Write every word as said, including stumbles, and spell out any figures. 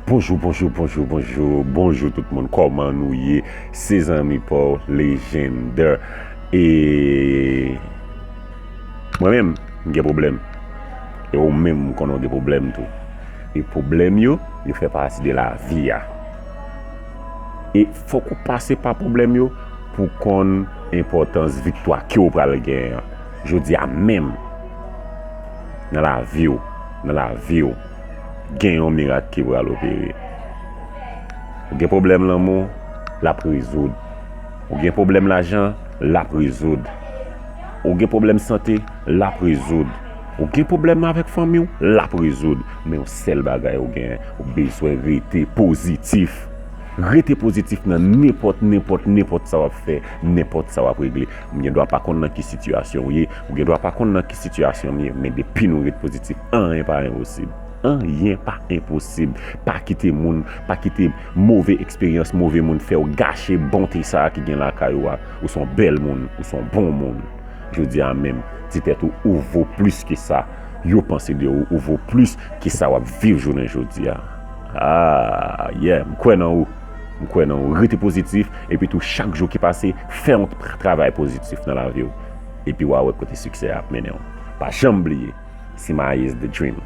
Bonjou, bonjou, bonjou, bonjou, bonjou tout moun. Kòman nou ye? Se zanmi pa w, Legendary. E mwen menm, m gen pwoblèm. E ou menm, m konnen w gen pwoblèm tou. E pwoblèm yo, yo fè pati de lavi a. E fòk ou pase pa pwoblèm yo pou w konn enpòtans viktwa ke w pral genyen an. Jodi a menm, nan lavi w, nan lavi w, gen yon mirak ki pral opere. Ou gen pwoblèm lanmou, l ap rezoud. Ou gen pwoblèm lajan, l ap rezoud. Ou gen pwoblèm sante, l ap rezoud. Ou gen pwoblèm avèk fanmi w, l ap rezoud. Men yon sèl bagay ou gen, ou bezwen rete pozitif. Rete pozitif nan nenpòt, nenpòt, nenpòt sa w ap fè, nenpòt sa w ap regle. Ou gen dwa pa konn nan ki sitiyasyon w ye, ou gen dwa pa konn nan ki sitiyasyon m ye, men depi nou ret pozitif, anyen pa enposib. Anyen pa enposib. Pa kite moun, pa kite move eksperyans, move moun fè w gache bonte sa a ki gen lakay ou a. Ou se yon bèl moun, ou se yon bon moun. Jodi a menm, di tèt ou, ou vo plis ke sa yo panse de ou, ou vo plis ke sa w ap viv jounen jodi a. Ah, yeah, m kwè nan ou. M kwè nan ou. Rete pozitif, epi tou chak jou ki pase, fè yon tra- travay pozitif nan lavi w. Epi w a wè kote siksè a ap mennen w. Pa janm bliye, see my eyes the dream.